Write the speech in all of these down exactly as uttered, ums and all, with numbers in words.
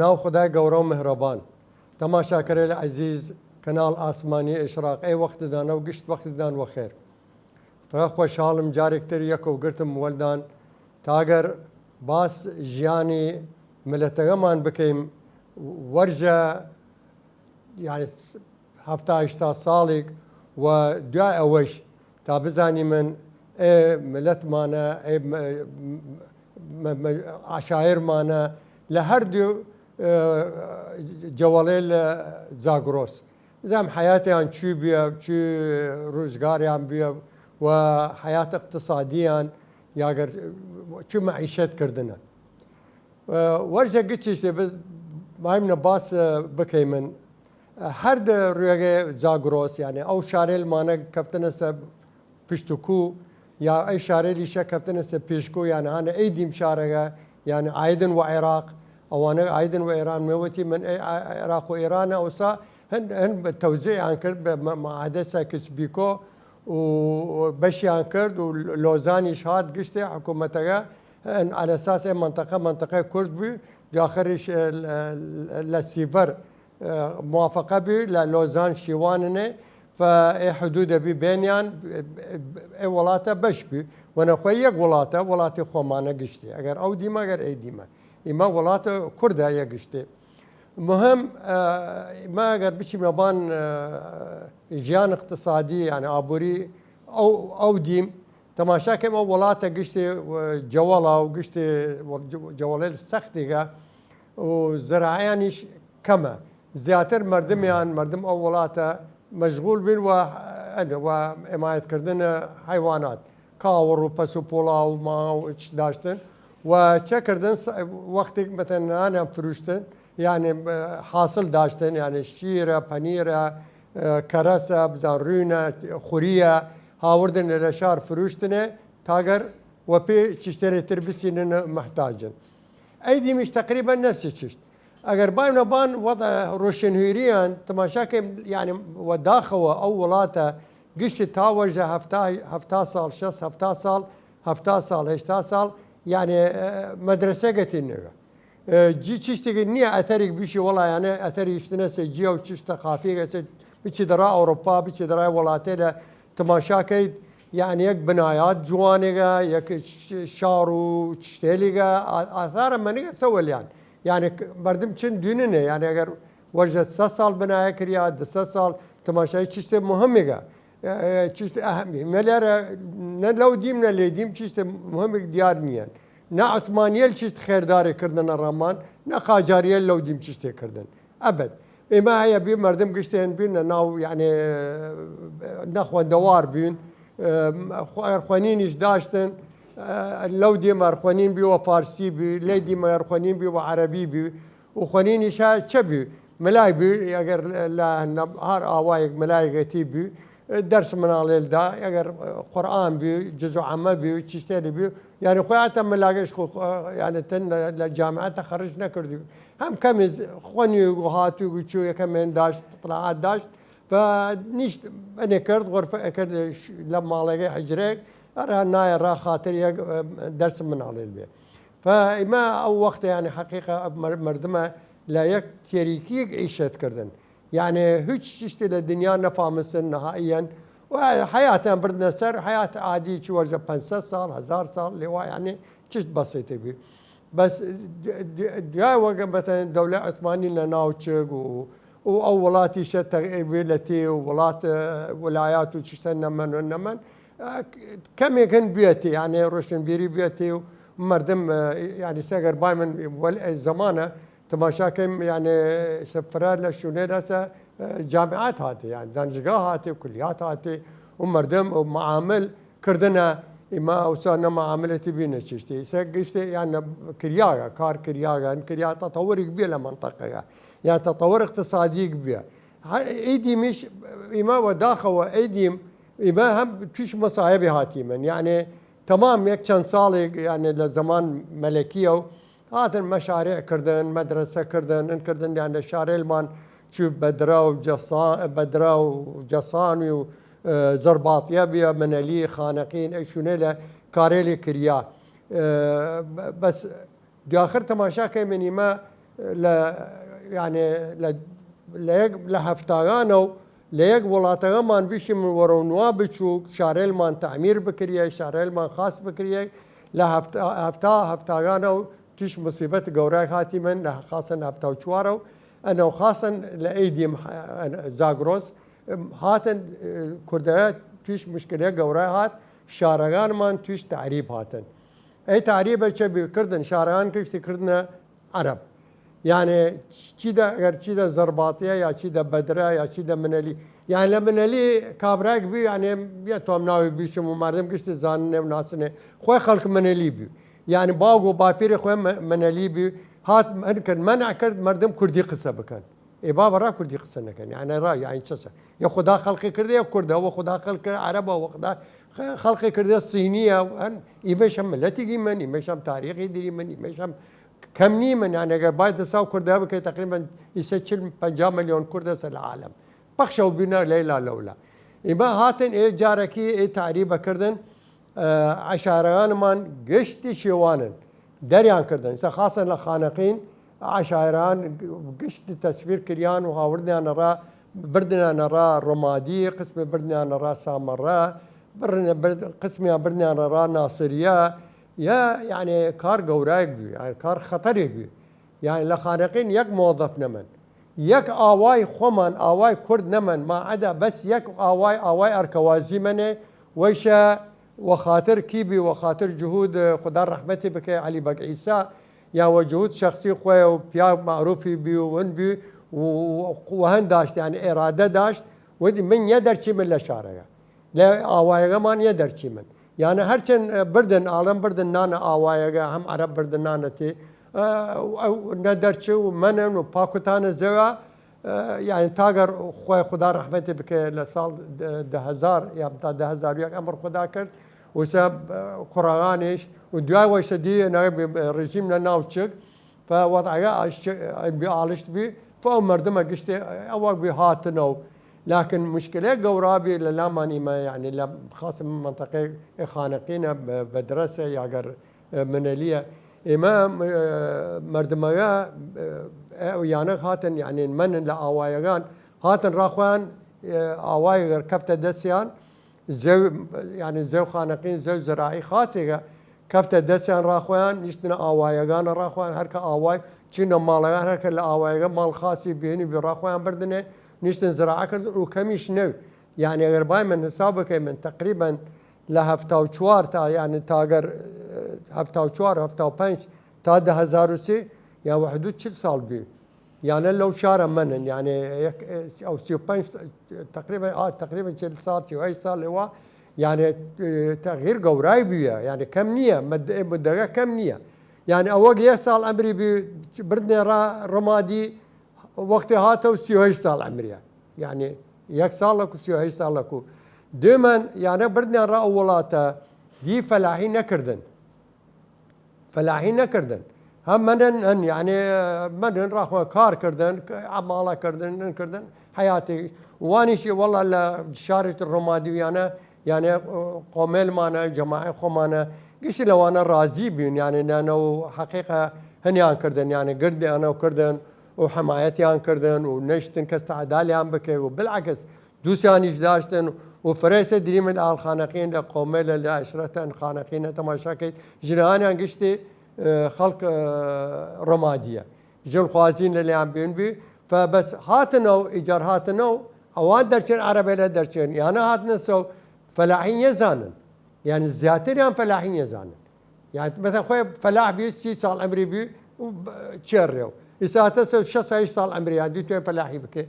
ناو خودای گەورە و مهرەبان. تەماشاکەرەیل عەزیز کەناڵ ئاسمانی ئشراق، ئەی وەختدانە و گشت وەختدان وەخێر. فرە خوەشحاڵم جارێگ تر یەکەو گرتم وەلدان تا گەر باس ژیانی ملەتەگەمان بکەیم وەرژە، یعنی، هەفتا هەشتا ساڵیگ و دوای ئەوەش تا بزانیمن ئێ ملەتمانە، ئێ م-، م-، م-، عەشایرمانە لە هەردوو، ئێ، جەوەڵەیل زاگرۆس. بزانم حەیاتیان چوی بیە، چوی روزگاریان بیە و حەیات اقتصادیان یا گەر چوی معیشەت کردنە. وەرژە گچیشتێ بز-، مایمنە باس بکەیمن. هەر دە روێگە زاگرۆس، یعنی، ئەو شارەیلمانە کەفتنەسە پشتکو، یا ئەی شارەیلیشە کەفتنەسە پێشکو، یعنی، هانە ئەی دیم شارەگە، یعنی، عایدن وە عێراق، ئەوانە عایدن وە ئێران. مێوەتی من ئەی عێراق و ئێرانە، ئەوسا هەن، هەن بە تەوزیعیان کرد، بە مە-، مەعادەسە کچ بیکۆ و بەشیان کرد و لۆزانیش هات گشتێ حکوومەتەگە، ئەن على اساس ئێ منطقە، منطقەی کورد بوی، دواخریش، ئێ، لە، لە سیڤەر، ئێ، موافقە بوی، لە لۆزان شیواننێ، فە ئێ حدودە بی بینیان، ئێ وڵاتە بەش بوی، وەنەخوەی یەک وڵاتە، وڵاتی خوەمانە گشتێ. ئەگەر ئەو دیمە، ئەگەر ئەی دیمە. ئیمە وڵاتە کوردە یە گشتێ. مهم، ئە، ما ئەگەر بچیمە بان، ئە، ژیان اقتصادی، یعنی ئابووری، ئەو، ئەو دیم، تەماشا کەیم ئەو وڵاتە گشتێ، و، جەوەڵە و گشتێ، و، جەوەڵەیل سەختیگە و زراعیانیش کەمە. زیاتر مردمیان، مردم ئەو وڵاتە مەشغول بین و، ئە، و حمایەت کردن حیوانات. کاوڕ و پەس و پۆڵا و ما و چ داشتن و چە کردن س-، وەختێک مەتەنانیان فروشتن، یعنی، ئە، حاصل داشتن، یعنی، شیرە، پەنیرە، ئە، کەرەسە، بزان روینە، خوریە، هاوردن لە شار فروشتنێ، تاگەر وە پێ چشتێرێ تر بسینن محتاجن. ئەی دیمیش تقریبا نفسی چشت. ئەگەر بایم لە بان وەضع روشنهویریان تماشا کەیم، یعنی، وە داخەوە ئەو وڵاتە گشت تا وەژە هەفتا، هەفتا ساڵ، شەست هەفتا ساڵ، هەفتا ساڵ، هەشتا ساڵ، یعنی، ئە، مەدرسەگەتی نوێ. ئە، جی چشتێکی نییە ئەتەریک بیشی وەڵا، یعنی، ئەتەری شتنە سێ جیە و چشتە قافیەگە سێ بچی دەڕا ئەوروپا، بچی دەڕای وڵاتێ لە تماشا کەیت، یعنی، یەک بنایات جوانێگە، یەک ش-، شار و چشتێلیگە، ئا-، ئاثارە مەنیگە سەوەلیان. یعنی، ک-، مردم چن دویننێ، یعنی، ئەگەر وەژە سە ساڵ بنایە کریا، دە سە ساڵ، تماشای چشتێ مهمیگە. ئە، ئە، چشت ئەهەمی. مەلارە نە لەو دیم، نە لێ دیم، چشتێ مهمیگ دیار نییەن. نە عثمانیەل چشت خێردارێ کردنە ڕەمان، نە قاجاریەل لەو دیم چشتێ کردن. ئەبەد. ئێمە هەیە بی مردم گشتێن بین ناو، یعنی، نەخوەندەوار بین. ئە، خو-، خوەنینیش داشتن. ئە، لەو دیمار خوەنین بی وە فارسی بی، لەی دیمار خوەنین بی وە عەرەبی بی. و خوەنینیشا چە بی؟ ملای بی، ئەگەر لە نە-، هەر ئاوایەک ملایەتی بی، دەرس مناڵێل دا، ئەگەر قورئان بی، جزء عامە بی، چشتێلی بی، یعنی، خوی ئەتە ملاگەش خو، یعنی، تن لە، لە جامعە تەخەرج نەکردی. هەم کەمیز خوەنی و هاتوو و چوو یەکەمێن داشت، اطلاعات داشت، و نیشت ئەنێ کرد، غرفە ئەکرد لە ماڵێگەی حجرێک، ئەرا نایە را خاطر یەک، ئە، دەرس مناڵێل بێ. فا ئیمە ئەو وەختە، یعنی، حەقیقە مەر-، مەردمە لە یەک تێریکیگ عیشەت کردن. یعنی، هیچ چشتێ لە دنیا نەفامستن نەهائیەن. و حەیاتیان بردنە سەر، حەیات عادی چی وەرجە پەنج سەد ساڵ، هەزار ساڵ، لێوا، یعنی، چشت بەسیتێ بی. بەس د-، د-، دوای وەگە مەتەن دەولە عوسمانی لە ناو چگ و، و ئەو وڵاتیشە تەغییر بێ لە تێ و وڵات، ئە، ولایات و چشتە نەمەن و نەمەن. ئە، کەمێک هەن بێتی، یعنی ڕۆشنبیری بێتی و مردم، ئە، یعنی سەگەر بای من وەل ئەی زمانە تماشا کەیم، یعنی سفرە لە شوونێ دەسە، ئە، جامعات هاتی، یعنی دانشگاه هاتی، کلیات هاتی و مردم و معامل کردنە، ئیمە ئەوسا نە معاملەتی بی نە چشتی. ئیسە گشتی، یان نە کریاگە، کار کریاگە، هن کریا تەتەوریک بیە لە منطقەگە. یان تەتەور اقتصادیک بیە. ها-، ئیدیمیش ئیمە وە داخەوە، ئیدیم، ئیمە هەم توش مەسایبی هاتیمن. یعنی، تەمام یەک چەند ساڵێک، یعنی، لە زەمان مەلەکیە و هاتن مەشارێع کردن، مەدرەسە کردن، ان کردن، یان لە شارێلمان چو بەدرا و جەسا-، بەدرا و جەسانوی و، ئە، زەرباطیە بیە، منەلی، خانەقین، ئەی شوونێ لە کارێلی کریا. ئە، ب-، بەس دواخر تەماشا کەیمن ئیمە لە یانێ لە لە یەک لە هەفتاگانەو لە یەک وڵاتەگەمان بیشیم وەرەو نوا بچوو، شارەیلمان تەعمیر بکریە، شارەیلمان خاس بکریە. لە هەفتا هەفتا هەفتاگانەو تویش موسیبەت گەورای هاتیمن، لە خاسن هەفتا و چوارەو ئەنەو خاسن لە ئەیدیم زاگرۆس هاتن، کوردەگە تویش مشکلە گەورای هات، شارەگانمان تویش تەعریب هاتن. ئەی تەعریبە چە بی کردن؟ شارەگان گشتی کردنە عەرەب. یانێ چی دە ئەگەر چی دە زەرباتیە یا چی دە بەدرە یا چی دە منەلی، یان لە منەلی کابراێگ بی، یانێ یە توام ناوی بیشم و مەردم گشتی زاننێ و ناسنێ، خوەی خەڵک منەلی بی، یان باوگ و باپیرێ خوەی منەلی بی. هات هەن کرد، مەنع کرد مەردم کوردی قسە بکەن. ئێ بابە ڕا کوردی قسە نەکەن، یانێ ڕا یان چەسە؟ یە خودا خەڵقی کردێ یە کوردە، وە خودا خەڵق عەرەبە، وە خودا خەڵقی کردێ سینیە. هەن ئیمەش هەم ملەتیگی من، ئیمەش هەم تاریخی دری من، ئیمەش هەم کەم نیمن. یانێ ئەگەر باید حساب کوردە بکەی تەقریبەن ئیسە چل پەنجا ملیۆن کوردەسە لە عالەم، پەخشەو بینە لەیلا لەولا. ئیمە هاتن ئێ جارەکی ئێ تەعریبە کردن، عەشایرەگانمان گشتی شێوانن دەریان کردن. ئیسە خاسن لە خانەقین عەشایرەگان گشتی تەسفیر کریان و هاوردنیانە ڕا، بردنیانە ڕا ڕمادی، قسمی بردنیانە ڕا سامەڕە، قسمیان بردنیانە ڕا ناسریە. یە یانێ کار گەوراێگ بی، یانێ کار خەتەرێگ بی. یانێ لە خانەقین یەک موەزەف نەمەن، یەک ئاوای خوەمان ئاوای کورد نەمەن، ما عەدا بەس یەک ئاوای ئاوای ئەرکەوازی مەنێ، وەیشە وەخاتر کی بی؟ وەخاتر جهود، خودا ڕەحمەتی بکەی، عەلی بەگ عیسا، یا وە جهود شەخسی خوەیە و پیا مەعروفی بی و ون بی و وەهن داشت، یانێ ئێرادە داشت، وەدی من یە دەرچیمن لە شارەگە، لە ئاوایەگەمان یە دەرچیمن. یانە هەرچەن بردن ئاڵەم بردن نانە ئاوایەگە، هەم عەرەب بردن نانە تێ، ئەو نە دەرچێ و مەنن و پاکوتانە زەوە. یانی تاگەر خوەی خودا ڕەحمەتی بکەێ، لە ساڵ دە هەزار یا تا دە هەزار و یەک ئەمر خودا کرد، وسە کوڕەگانیش و دوای وەیشە دی ڕژیم لە ناو چگ، فە وەضعەگە ئاشت بی، ئاڵشت بی، فە ئەو مەردمە گشتێ ئەوەک بی هاتنەو. لەکن مشکلەێ گەورا بی لە لامان ئیمە، یانی لە خاص منطقەێ خانەقینە بەدرەسە یاگەر منەلیە. ئێمە مەردمەگە یانە هاتن، یانی مەنن لە ئاوایەگان هاتن ڕاخوان ئاوایەگەر کەفتە دەسیان، زەو، یانی زەو خانەقین، زەو زراعی خاسێگە کەفتە دەسیان ڕاخوەیان، نیشتنە ئاوایەگانە ڕاخوەیان، هەرکە ئاوای چینە ماڵەگان، هەرکە لە ئاوایەگە ماڵ خاسی بێنی بی ڕاخوەیان بردنێ، نیشتن زراعە کردن و کەمیش نەو. یانی ئەگەر بای من حساب بکەی من تقریبا لە هەفتا و چوار تا، یانی تاگەر هەفتا و چوار، هەفتا و پەنج تا دە هەزار و سێ، یا وە حدود چل ساڵ بی. یانە لەو شارە مەنن، یانێ ئەو سی و پەنج تقریبا، تقریبا چل ساڵ، سی و هەشت ساڵ لەوە، یانێ تەغییر گەورای بویە، یانێ کەم نییە، مدەگە کەم نییە. یانێ ئەوەگ یە ساڵ ئەمری بی بردنێ ڕا ڕمادی، وەختی هاتە و سی و هەشت ساڵ ئەمریە، یانێ یەک ساڵەک و سی و هەشت ساڵەک و دوێمەن یانە بردنێ ڕا ئەو وڵاتە دی فەلاحی نەکردن. فەلاحی نەکردن. هەم مەنن هەن، یانێ مەنن ڕاخوە کار کردن، ئەماڵە کردن، نن کردن، حیاتی وانیشی وەڵا لە شارت ڕۆمادیویانە، یانێ قۆمێلمانە، جەماعی خۆمانە، گشتی لەوانە ڕازی بین، یانێ نانە و حەقیقە هەنیان کردن، یانێ گردیانە و کردن و حەمایەتیان کردن و نەشتن کەس تعدالیان بکەی و بالعکس دوسیانیش داشتن و فرەیسە دریمن ئاڵ خانەقین لە قۆمەلە لە عشرەتەن خانەقینە تەماشا کەیت، ژنانیان گشتی خەڵک ڕۆمادیە، ژن خوازین لە لیان بین بی. فبەس هاتنە و ئیجار هاتنە و ئەوان دەرچێن عەرەبەیلە دەرچێن، یانە هاتنە سەو فەلاحین یەزانن، یعنی زیاتریان فەلاحین یەزانن. یعنی مەسەن خوەی فەلاح بی، سی ساڵ ئەمری بی و چێڕێ و ئیساتە سەو شەست هەشت ساڵ ئەمری، یان دوی توێن فەلاحی بکەی.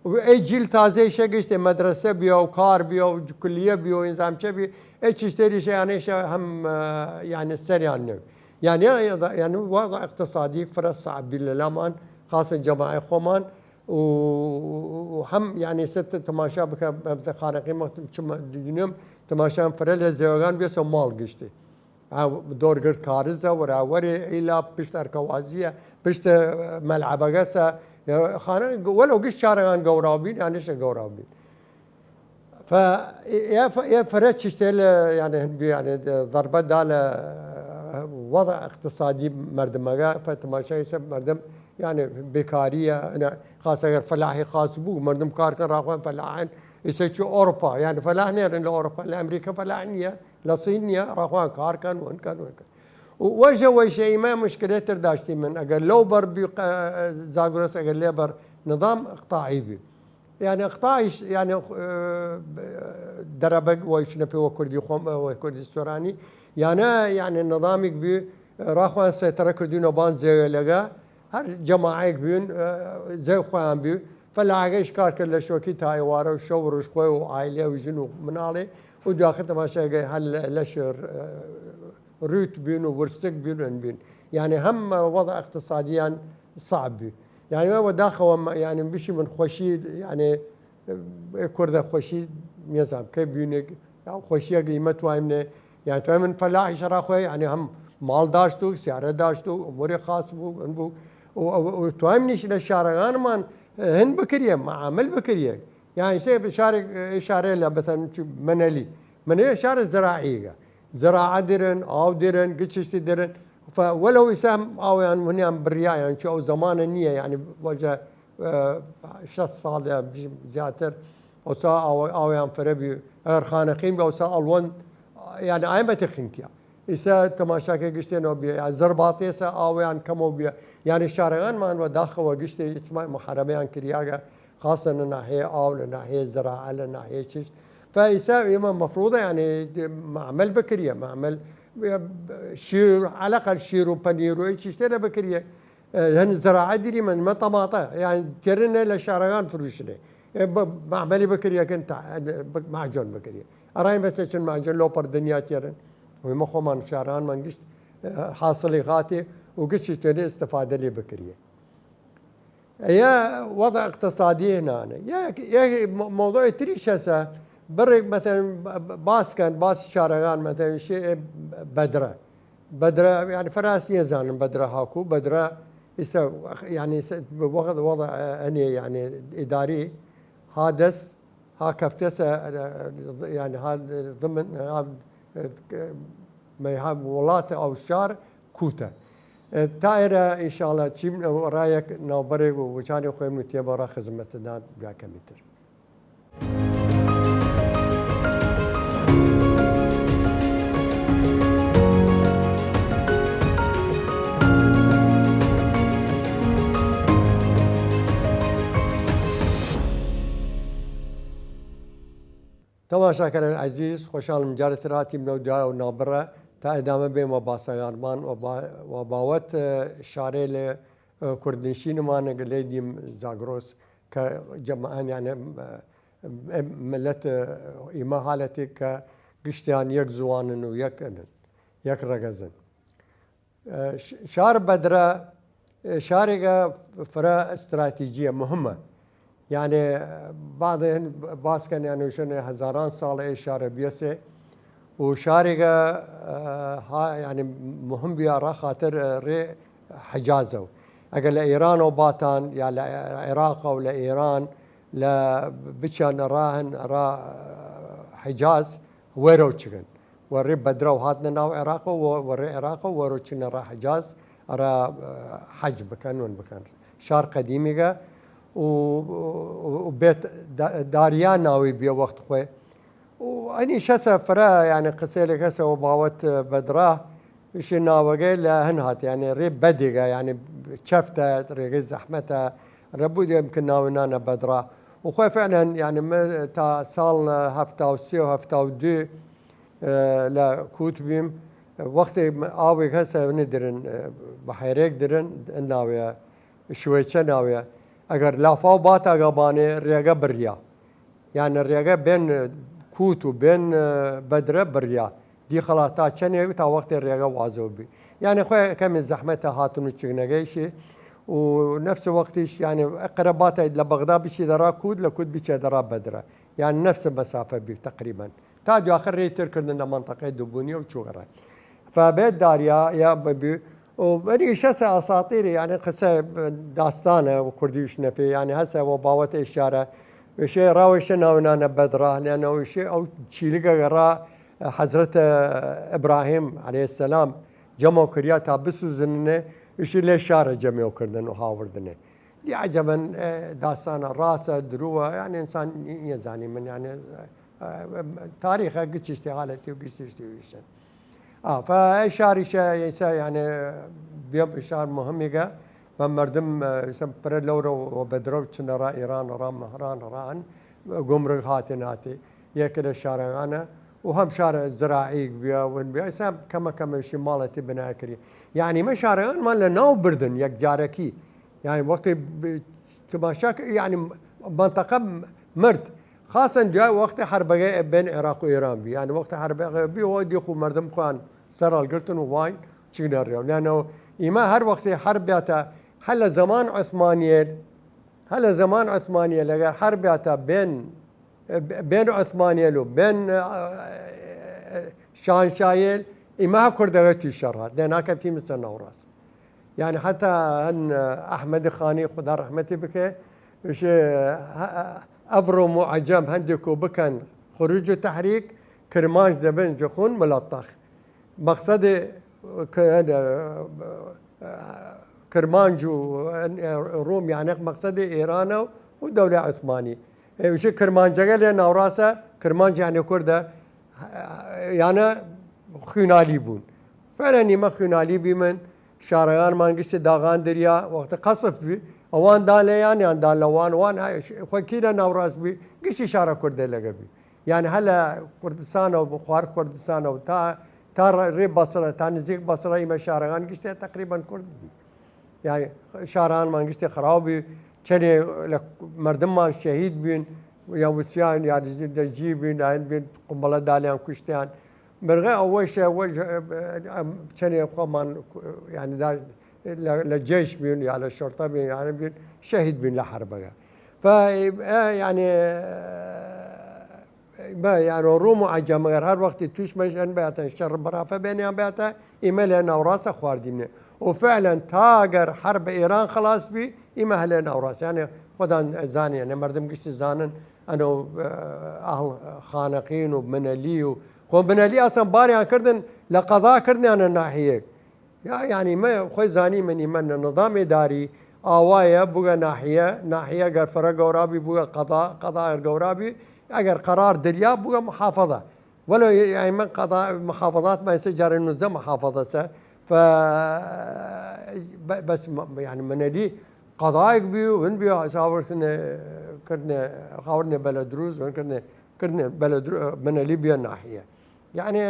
و ئەی جیل تازەی شەگشتێ مەدرسە بیا و کار بیا و کلیە بیا و ئینزام چە بی، ئەی چشتێریشە یانەیشە هەم یعنی سەریان نەو. یعنی یعنی وضع اقتصادی فرە صعب بی لە لامان، خاصە جەماعی خۆمان و هەم یعنی ست تەماشا بکە خانەقی مەخت چم دونم تەماشان فرە لە زێوەگان بێسە ماڵ گشتی. دۆرگرد کارزە وەراوەێ ئیلا پشت ئەرکەوازیە، پشت مەلعەبەگەسە. خانە وەلەو گشت شارەگان گەوراوبین، یانشە گەوراوبین. فە ئێ فرە چشتێ لە یانە هەن بی یانە ضربە دا لە وضع اقتصادی مەردمەگە، فە تەماشای سە مەردم یانێ بێکاریە، خاس ئەگەر فەلاحی خاس بوو، مەردم کار کەن، راخوەن فەلاحن، ئیسە چوو ئەوروپا، یانێ فەلاح نێرن لە ئەوروپا، لە ئەمریکا فەلاح نییە، لە سین نییە، راخوەن کار کەن، ون کەن، ون کەن. و وەژە وەیشە ئیمە مشکلەی تر داشتیمن، ئەگەر لەو بەر بی، زاگرۆس ئەگەر لێ بەر نظام ئقتاعی بی. یانێ ئقتاعیش، یانێ دەرەبەگ وەیشنە پێ وە کوردی خۆم، وە کوردی سۆرانی، یانە، یانێ نظامیک بی، راخوان سێتەرە کردوینە بان زێوێلەگە، هەر جەماعەیەک بوین، زێو خوەیان بی، فەلاحەگەیش کار کرد لە شۆکی تا ئێوارە و شەو و روژ خوەی و عایلێ و ژن و مناڵێ، و دواخر تەماشاگەی هەر لە، لە شێر، رویت بین و ورسک بین و بین. یانێ هەم وەضع ئقتصادیان سەعب بی. یانێ وە داخەوە، یانێ بشی من خوەشی، یانێ ئێ کوردە خوەشی نیەزام کەی بوینێگ، یا خوەشیەگ ئیمە توایم نێ، یانێ توایم من فەلاحیش راخوەی، یانێ هەم ماڵ داشت و سیارە داشت و ئموری خاس بوو، ئن بوو. و، و، و توایم نیش لە شارەگانمان هن بکریە، معامل بکریە. یانێ سێ شارێ، شارێ لە بەتەن چ مەنەلی. مەنەلی شارێ زراعیگە. زراعە درن، ئاو درن، گچشتی درن. فە، وەلەو ئیسە ئاویان منیان بریایان، چی ئەو زەمانە نییە، یانێ وەجە، ئە، شەست ساڵ یا زیاتر، ئەوسا ئاو-، ئاویان فرە بی، ئەگەر خانەقین بی، ئەوسا ئەڵوەن، یانێ ئایمەتی خینکیا. ئیسە تەماشاکە گشتێنەوە بیە، یا زەرباتێسە ئاویان کەمەو بیە. یانێ شارەگانمان وە داخەوە گشتێ ئیتما محاربەیان کریاگە، خاصە لە ناحیە ئاو، لە ناحیە زراعە، لە ناحیە چشت. فە ئیسا ئێمە مەفروضە، یانێ معامل بکریە، معامل شیر، عەلەقەل شیر و پەنیر و ئی چشتێ لە بکریە. هن زراعە دیری من، مە تەماتە، یانێ تێرنە لە شارەگان فروشنێ. ئێ بە، معاملی بکریە کن تا، بە، معجون بکریە. ئەڕای بەسە چن معجون لەو پەر دنیا تێرن. و ئێمە خۆمان شارانمان گشت، ئە، حاصلی خاتێ و گشتی توێنێ استفادە لێ بکریە. ئەیە وەضع ئقتصادی هنانە. یە، یە مەوضوعی تریش هەسە، بڕێک مەتەن باس کەن، باس شارەگان مەتەن شێ بەدرە. بەدرە، یانێ فەراس نیەزانم بەدرە هاکو، بەدرە ئیسە، یانێ ئیسە وەضع، وەضع ئەنێ، یانێ ئیداری ها دەس، ها کەفتەسە، یانێ ها ضمن، ها، مەی ها وڵاتە ئەو شار کوتە. تا ئێرە ئینشاڵڵا چیم ڕایەک ناوبەرێک و وچانی خۆیم و تێبەڕە خزمەتدان دواکەمی تر. تەماشاکەران عەزیز، خوەشحاڵم جارێ تر هاتیمنەو دوا و ناوبڕە تا ئدامە بێم وە باسەگانمان وە با-، وە باوەت، ئە، شارێ لە، ئە، کوردنشینمانە گە لەی دیم زاگرۆس کە جەمعان، یانێ، ئە، ئە، ملەت، ئە، ئیمە حالەتێک کە گشتیان یەک زوانن و یەک ئەنن، یەک ڕەگەزن. ئە، ش-، شار بەدرە، ئە، شارێگە فرە استراتیجیە، مهمە. یانێ، بعضێن باس کەن، یانێ وشەن هەزاران ساڵە ئێ شارە بیەسێ. و شارێگە، ئە، ها، یانێ مهم بیا ڕا خاتر، ئە، ڕێ حەجازە و. ئەگەر لە ئێرانەو باتان، یا لە عێراق و لە ئێران، لە بچان ڕاهن ڕا حەجاز، وەرەو چگن. وە ڕێ بەدرە و هاتنە ناو عێراق و وە، وە ڕێ عێراق و وەرەو چنە ڕا حەجاز، ئەرا، ئە، حەج بکەن، ون بکەن. شار قەدیمیگە و، و، و بێت دا-، داریا ناوی بیە وەخت خوێ. و ئەنی شەسە فرە، یانێ قسەیلێک هەسە وە باوەت، ئە، بەدرا، ئیشی ناوەگەی لە هن هات، یانێ ڕێ بەدێگە، یانێ چەفتە، ڕێگەی زەحمەتە، ڕەبوو دێم کە ناوی نانە بەدرا. و خوێ فعلەن، یانێ من تا ساڵ هەفتا و سێ و هەفتا و دو، ئە، لە کوت بیم، وەختێ ئاوێک هەسە ندرن، ئە، بەحێرێک درن، ئە ناوێ شوێچە ناوێ. ئەگەر لافاو باتاگە بانێ ڕێگە بریا. یانێ ڕێگە بێن کوت و بێن، ئە، بەدرە بریا. دی خەڵات تا چەنێ تا وەختێ ڕێگە وازەو بی. یانێ خوێ کەمێ زەحمەتە هاتن و چگنەگەیشی. و نەفس وەختیش، یانێ قەرە باتە لە بەغدا بچی دەڕا کوت، لە کوت بچێ دەڕا بەدرە. یان نەفس مەسافە بی تەقریبەن. تا دواخر ڕێی تر کردن لە مەنتەقەی دوبونی و چووەڕە. فابێت داریا یا ببی، و بەری شەسە ئەساتیری، یانێ قسە داستانە و کوردیش نەپێ، یانێ هەسە وە باوەت ئێشارە، وشێ ڕاوێشە ناونانە بەدرا، لەنە وشێ ئەو چیلگە گەڕا حەزرەتە ئیبراهیم عەلەیهی سەلام جەمەو کریا تا بسوزننێ، ئیشی لە شارە جەمێو کردن و هاوردنێ. دی عەجەبەن، ئێ، داستانە ڕاسە، درووە، یعنی ئینسان نیەزانی من، یعنی، ئێ، تاریخە گچیشتی حالەتی و گچیشتی ویشن. ئا، فە ئەی شاریشە ئیسا، یعنی، بێ شار مهمیگە، و مردم، ئێ، ئیسا پرە لەورە و بەدرەو چنە ڕا ئێران، ڕا مەهران، ڕان گمرک هاتێ ناتێ. یەکە لە شارەگانە و هەم شارە زراعیگ بیا ون بیا، ئیسا کەمە کەمەشی ماڵەتی بناکری. یعنی، مە شارەگانمان لە ناو بردن یەک جارەکی. یعنی، وەختی ب-، تماشا ک-، یعنی، منطقە مرد. خاصن دوای وەختی حربەگە بین عێراق و ئێران بی. یعنی، وەختی حربەگە بی، وە دیخ و مردم خوان سەر هەڵگرتن و وای چینە ڕێو. یعنی، ئیمە هەر وەختی حرب بیاتە، هەر لە زەمان عوسمانیەل، هەر لە زەمان عوسمانیەل، ئەگەر حرب بیاتە بین بێن عوسمانیەل و بێن، ئە، شانشایەل، ئیمە کوردەگە توی شەڕ هات، دێناکە تیمسە ناوڕاس. یعنی، حتی هەن، ئە، ئەحمەد خانی، خودا ڕەحمەتی بکە، بشه، ئە، ئە، ئەڤڕۆ معجم هەندێک و بکەن خروج و تحریک، کرمانج دەبن جخون ملطخ. مەقسەد ک-، ئە، ئە، کرمانج و، ئە، ڕوم، یعنی، مەقسەد ئێرانە و دەولە عوسمانی. ئێ، وشی کرمانجەگە لێ ناوڕاسە، کرمانج یانێ کوردە، یانە خوینالی بوون. فەرە نیمە خوینالی بیمن، شارەگانمان گشتی داغان دریا، وەختە قەسف بی، ئەوان دان لە یان، یان دان لە وان، وان های-، ش-، خوەکی لە ناوڕاس بی، گشتی شارە کوردە لەگە بی. یعنی، هەلە کوردستانە و خوار کوردستانە و تا، تا ڕێ، ڕێ بەسرە، تا نزیک بەسرە، ئیمە شارەگان گشتی تقریباً کورد بی. یعنی، شارانمان گشتی خراو بی، چەنێ لە مردممان شەهید بین، یا وسیان، یا دەجی بین، یا هند بین، قنبلە دالیان کوشتیان. مرغە ئەوەی شە، ئەوەی شە، ئەم، چەنێ خۆمان، یعنی، دا، لە، لە جیش بین، یا لە شرطە بین، یا بین، شەهید بین لە حربەگە. فا، ئە، یعنی، بە، یانۆ ڕوم و عەجەم، ئەگەر هەر وەختی تویش مەشەن بەیاتن شەڕ بەرافە بێنیان بەیاتە، ئیمە لە ناوڕاستە خواردیمنێ. و فعلاً تا گەر حرب ئێران خلاص بی، ئیمە هەلێ ناوڕاست. یعنی، خۆدان زانیانە، مردم گشتی زانن، ئەنە و، ئە، ئەهڵ خانەقین و منەلی و، خۆ منەلی ئەسەن باریان کردن، لە قەضا کردنیانە ناحیەک. یا، یعنی، مە، خۆی زانی منی من نظام ئیداری ئاوایە بوگە ناحیە، ناحیە گەر فرە گەورابی بوگە قەضا، قەضا گەر گەورابی، ئەگەر قەرار دریا بوگە محافظە. وەلو، یعنی، من قەضا، محافظات من سە جارێ نوزدە محافظە سە، ف-، ب-، بەس م-، یعنی، منەلی قەضایەک بی و هن بی، هاوردنە، کردنە، هاوردنە بەلە دروز، هن کردنە، کردنە بەلە درو-، منەلی بیە ناحیە. یعنی،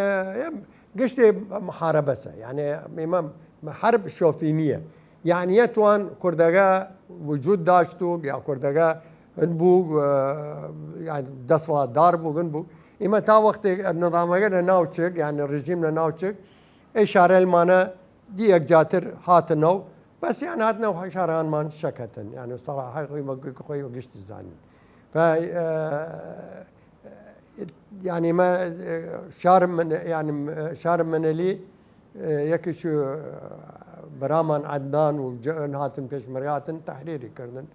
گشتی محاربەسە. یعنی، ئیمە حرب شۆفینیە. یعنی، یەتوان کوردەگە وجود داشت و یا کوردەگە هن بوو، ئە، یعنی، دەسەڵاتدار بوو، هن بوو. ئیمە تا وەختێک نظامەگە لە ناو چک، یعنی، رژیم لە ناو چک، ئەی شارەلمانە دی یەکجاتر هاتنەو، بەس یان هاتنەو شارانمان شەکەتن، یعنی، سەراحە خۆی مە-، خۆی گشتی زانین. فە، ئە، یعنی، مە، شار من، یعنی، شار منەلی، ئە، یەکیش، ئە، برامان عەدنان و جەن هاتن پێشمەرگە هاتن تەحریری کردن.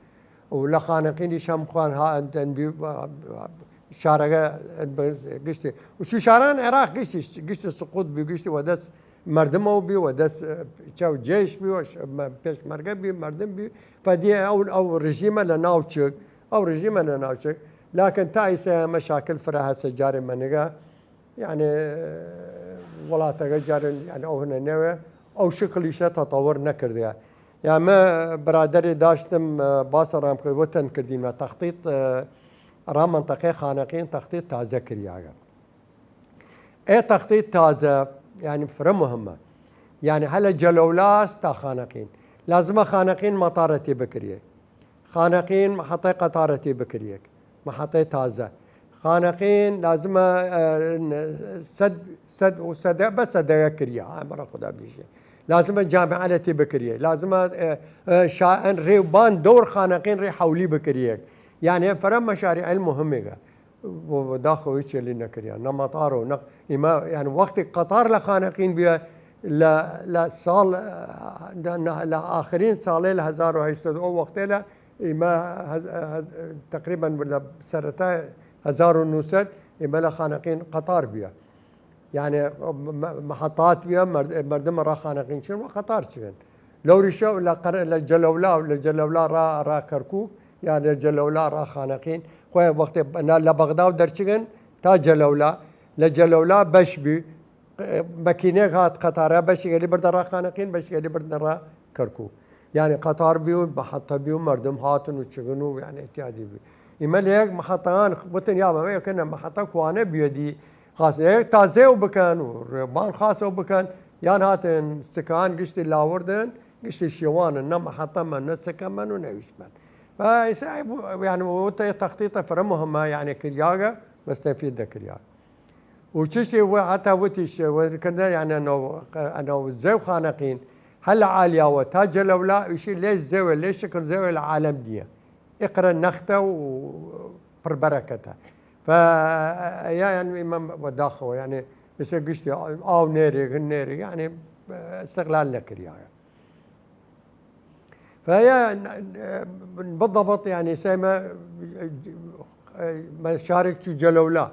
و لە خانەقینیش هەم خوان هاتن بی، شارەگە گشتی. و شو شاران عێراق گشتی، گشتی سقوط بی، گشتی وە دەس مردمەو بی، وە دەس، ئە، چاو جیش بی، وە ش-، مە-، پێشمەرگە بی، مردم بی. فە دی ئەو، ئەو رژیمە لە ناو چک، ئەو رژیمە لە ناو چک. لەکن تا ئیسە مەشاکل فرە هەسە جارێ مەنگە، یعنی، وڵاتەگە جارێ، یعنی، ئەو هنە نەوێ، ئەو شکلیشە تەتەوەر نەکردگە. یا مە برادەرێ داشتم، ئە، باسە ڕام کرد، وتن کردیمە تەخطیط، ئە، ڕا منطقەی خانەقین تەخطیط تازە کریاگە. ئێ تەخطیط تازە، یعنی، فرە مهمە. یعنی، هەلە جەلەولاس تا خانەقین. لازمە خانەقین مەتارەتی بکریە. خانەقین محەتەی قەتارەتی بکریەک. محەتەی تازە. خانەقین لازمە، ئە، سەد، سەد و سەدە، بە سەدەگە کریا. ئەمڕە خودا بلیشێ. لازمە جامعەتی بکریە. لازمە، ئە، ئە، شائن ڕێ بان دەور خانەقین ڕێ حەولی بکریەک. یعنی، فرە مەشاریع مهمێگە. و، و داخەوەی چێلی نەکریان. نە مەتار و نە، ئیمە، یعنی، وەختی قەتار لە خانەقین بیە، لە، لە ساڵ، ئە، لە، لە، لە ئاخرین ساڵێ لە هەزار و هەشت سەد، ئەو وەختێ لە ئیمە هەز-، هەز-، تقریباً لە سەرەتای هەزار و نوسەد ئیمە لە خانەقین قەتار بیە. یعنی، مە-، مە-، محەتات بیە، مرد-، مردم ڕا خانەقین چن و قەتار چن. لەوریشە لە قەر لە جەلەولا و لە جەلەولا ڕا ڕا کەرکووک، یا لە جەلەولا ڕا خانەقین. خوێ وەختێ لە بەغدا و دەرچگن تا جەلەولا، لە جەلەولا بەش بی، مەکینێک هات قەتارە، بەشیگەلی بردە ڕا خانەقین، بەشیگەلی بردە ڕا کەرکووک. یعنی قەتار بی و مەحەتە بی و مەردم هاتن و چگن و یعنی احتیادی بی. ئیمە لە یەک مەحەتەان وتن یا بەمە یەکەنە مەحەتە کوانە بیەدی، خاس یەک تازێو بکەن و ڕێبان خاسەو بکەن، یان هاتن سکان گشتی لاوردن، گشتی شێوانن، نە مەحەتەمە، نە سکەمەن و نەویشمەن. و ئیسا یعنی وتە تەختیتە فرە مهمە یعنی کریاگە، مستفید دەکریاگە. و چشتی و حتی وتیش وەرکردە یعنی ئەنەو زێو خانەقین هەل عالیاوە تا جەلەولا ئیشی لێ زێوێ لێ شکر زێوێ لە عالم نییە. ئقرە نەختە و پڕبەرەکەتە. فە یا یعنی ئیمە وەداخەوە یعنی ئسێ گشتی ئاو نێرێ گن نێرێ یعنی استقلال نەکریاگە. فهي بالضبط یعنی سەیمە مە شارێک چوو جەلەولا.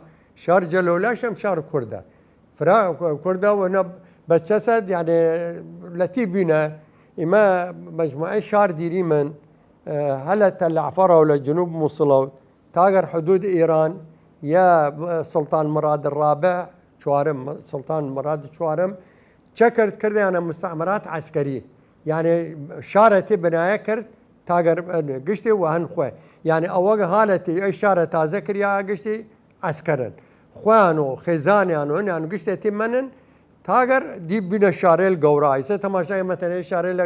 شار جەلەولا شەم شار کوردە. فرا کوردە و نە بەچەسەد یعنی لەتی بینە ئیمە مەجموعەی شار دیری من هەلە تەلعفەڕە و لە جنوب موسڵە و تاگەر حدود ئیران یا سلطان مراد الرابع چوارم، سلطان مراد چوارم چەکرد کردیانە مستعمرات عسکری. یعنی شارەتی بنایە کرد تاگەر گشتی و هەن خوێ. یعنی ئەوە حالەتی ئەی شارە تازە کریا گشتی عسکرن. خوان و خێزانیان و هەنیان گشتێتی منن تاگەر دی بینە شارێل گەورا. ئیسە تەماشای مەتەنێ شارێلە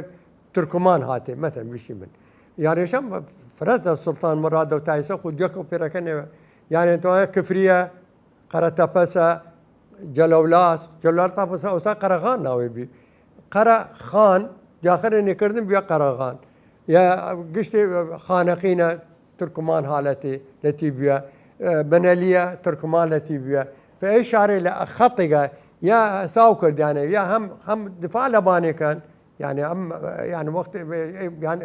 ترکمان هاتێ، مەتەن بشی من. یارێشم فرەت لە سلطان مراد و تایسە خود یەک و پێرەکە نێوە. یعنی تو کفریە، قەرە تەپەسە، جەلەولاس، جەلەولا تەپەسە ئەوسا قەرەغان ناوێ بی. قەرە خان، دیاخر نێکردن بیا قەرەغان. یا گشتی خانەقینە ترکمان حالەتی لەتی بیا، بنەلیە ترکمان لەتی بیا. فە ئەی شارێ لە خەتیگە یا ساو کردیانە یا هەم هەم دفاع لە بانێکن، یعنی ئەم یعنی وەخت یعنی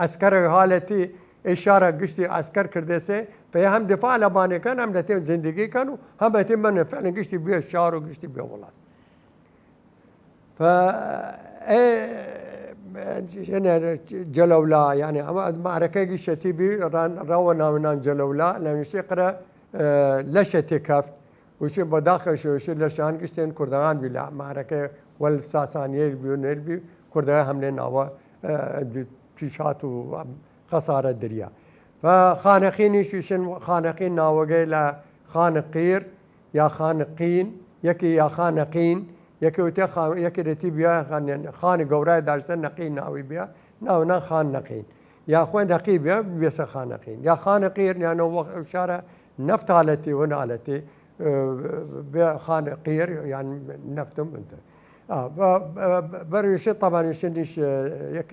عسکەرە حالەتی ئەی شارە گشتی عسکەر کردێسێ، فە هەم دفاع لە بانێکن هەم لە تێ زندگی کەن و هەم بە تێ من فعلا گشتی بێ شار و گشتی بێ وڵات. فە ئێ جەلەولا یعنی ئەمە معرەکەی گشتی بی ڕەوە ناونان جەلەولا لەمیشتی قرە لەشە تێ کەفت وشی بە داخەشەوشی لە شان گشتێن کوردەوان بی لە مارەکە وەل ساسانیەیل بی و نێر بی کوردەوە هەملێ ناوە پیشات و خەسارە دریا. فە خانەقینیشیشن خانەقین ناوەگەی لە خانقیر یا خانقین یەکی یا خانەقین یەکی وتێ یەکی دەتی بیا خانی گەورای داشتە نەقین ناوی بیا ناونا خان نەقین یا خوێن دەقی بیا بێسە خانەقین یا خانەقیر یانە وەخت شارە نەفت حالەتی و نالەتی بێ خان قیر یان نەفتم بنتە. بەرویشە تەبانیشنیش یەک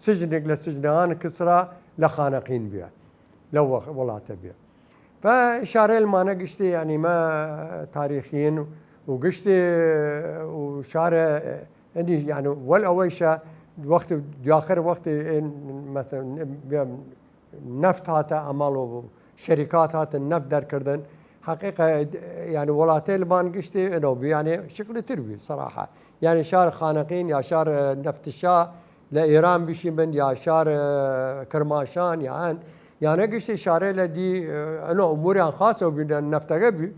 سجنێک لە سجنەوان کسرا لە خانەقین بیا لە وڵاتە بێ. فە شارێلمانە گشتی یعنی مە تاریخین و گشتی و شارە ئەدی یعنی وەل ئەوەیشە وەخت دیاخر وەختی نەفت هاتە ئەمەڵ و شەریکات هاتن نەفت دەرکردن. حەقیقە یعنی وڵاتەیل بان گشتی ئەنەو بی یعنی شکلی تر بی سەراحە یعنی شار خانەقین یا شار نەفتشا لە ئێران بشی من یا شار کرماشان یا هەن یانە گشتی شارێ لە دی ئەنە ئوموریان خاسە و بینە نەفتەگە بی.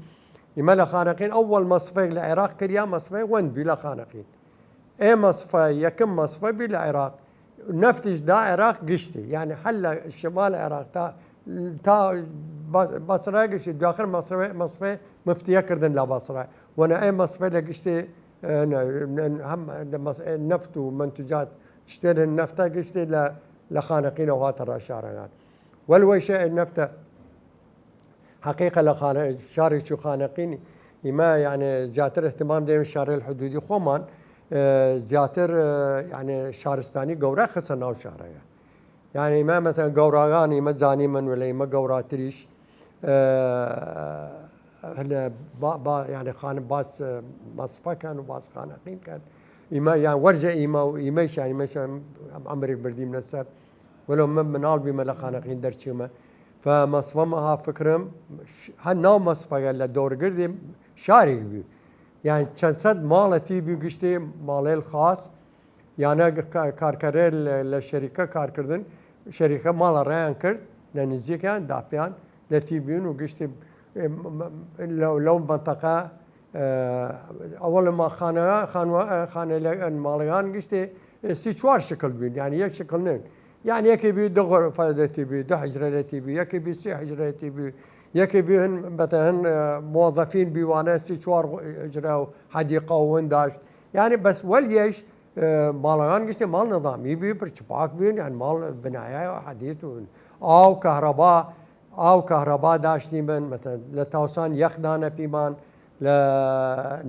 ئیمە لە خانەقین ئەوەڵ مەسفەیەک لە عێراق کریا مەسفەی وەند بی لە خانەقین ئێ مەسفە یەکم مەسفە بی لە عێراق نەفتیش دا عێراق گشتی یعنی هەل لە شمال عێراق تا تا بەسرا گشتی دواخر مەسفە مەسفە مفتیە کردن لە بەسرا وەنە ئێ مەسفە لە گشتی هەم نەفت و منتوجات شتێن نەفتە گشتی لە لە خانەقینەوە هاتە ڕاشارەگان وەل وەیشە ئێ نەفتە حەقیقە لە خانە شارێکی خانەقین ئیمە یعنی زیاتر احتمام دێن شارێل حدودی خۆمان زیاتر یعنی شارستانی گەورە خستە ناو شارەگە یعنی ئیمە مەتەن گەوراگان ئیمە زانی من ولە ئیمە گەوراتریش لە یعنی خان باس مەسفەکەن و باس خانەقین کەن ئیمە یان وەرجە ئیمە و ئیمەیشان ئیمەشان ئەمرێک بردیم لەسەر وەلو من مناڵ بیمە لە خانەقین دەرچێمە فە مەسفەمە ها فکرم هە ناو مەسفەگە لە دۆرگردی شارێک بی یان چەند سەد ماڵەتی بی گشتێ ماڵێل خاص یانە کارکەرەیل لە شەریکە کارکردن، شەریکە ماڵە رەیان کرد لە نزیکیان داپیان لە تی بوین و گشتی لەو مەنتەقە. ئەوەڵ ما خانە خانوە خانە لە ماڵەگان گشتی سی چوار شکل بوین، یعنی یەک شکل نین. یعنی یەکی بی دو غرفە لە تی بی، دو حجرە لە تی بی، یەکی بی سی حجرە تی بی، یەکی بی هن بەتە هن موظفین بی وانە سی چوار حدیقە و هن داشت. یعنی بەس وەل یەش ماڵەگان گشتی ماڵ نظامی بی، پر چپاک بین، یعنی ماڵ بنایە حدید و ئاو کهربا، ئاو کهربا داشتی من، مەتەن لە تاوسان یەخ دانە پیمان، لە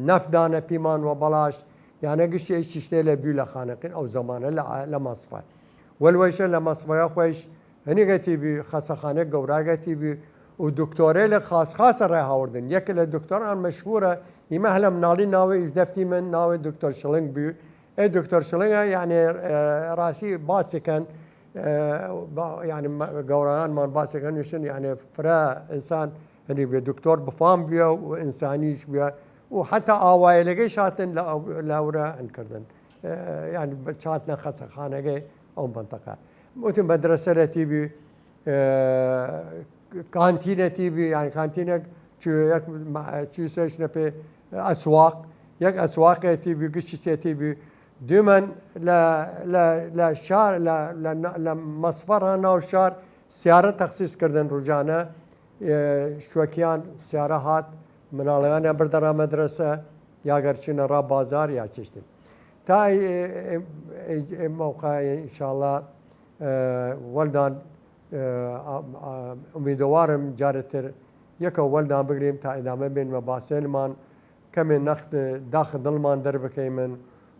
نەف دانە پیمان و بەڵاش. یانە گشتی ئەی چشتێ لە بیو لە خانەقین ئەو زەمانە لە مەسفە. وەل وەیشە لە مەسفەیە خوەیش هەنیگە تی بی، خەسەخانەی گەوراگە تی بی و دکتۆرەیل خاس خاسە رای هاوردن. یەک لە دکتۆران مەشهورە، ئیمە هەلە مناڵی ناوی ئیش دەفتی من، ناوی دکتۆر شڵنگ بی. ئەی دکتۆر شڵنگە، یعنی راسی باسی کەن، یعنی گەوراگانمان باسی کەن، وشن یعنی فرە ئنسان هەنی بی دکتۆر بفام بیە و ئنسانیش بیە و حتی ئاوایلەگەی شاتن لە لاورە ئەن کردن، یعنی چاتنە خەسەخانەگەی ئەو منتەقە. وتم مەدرسە لە تی بی، کانتینە تی بی، یعنی کانتینەک چویەک چویسەش نەپێ ئەسواق، یەک ئەسواقێ تی بی، گشتی تی بی. دوێمەن لە لە لە شار لە لە لە مەسفەڕ ناو شار سیارە تەخسیس کردن روژانە، شوەکیان سیارە هات، مناڵەیانیان بردەڕا مەدرسە، یا گەرچینە ڕا بازار یا چشتن. تا موقع ئینشاءالله وەلدان ئومیدوارم جارتر یەکە وەلدان بگریم تا ئیدامە بێنمە باسێنمان، کەمێ نەخت داخ دڵمان دەربکەیمن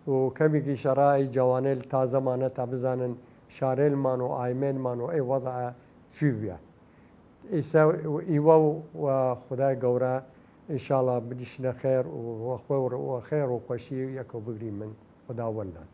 و کەمیگی شەڕای جەوانەیل تازەمانە تا بزانن شارێلمان و ئایمێنمان و ئەی وەضع چی بویە. ئیسە ئیوە و خودای گەورە ئینشاءالله بنیشنە خێر و وەخوێ و خێر و خوەشی یەکەو بگریمن. خوداوەندان.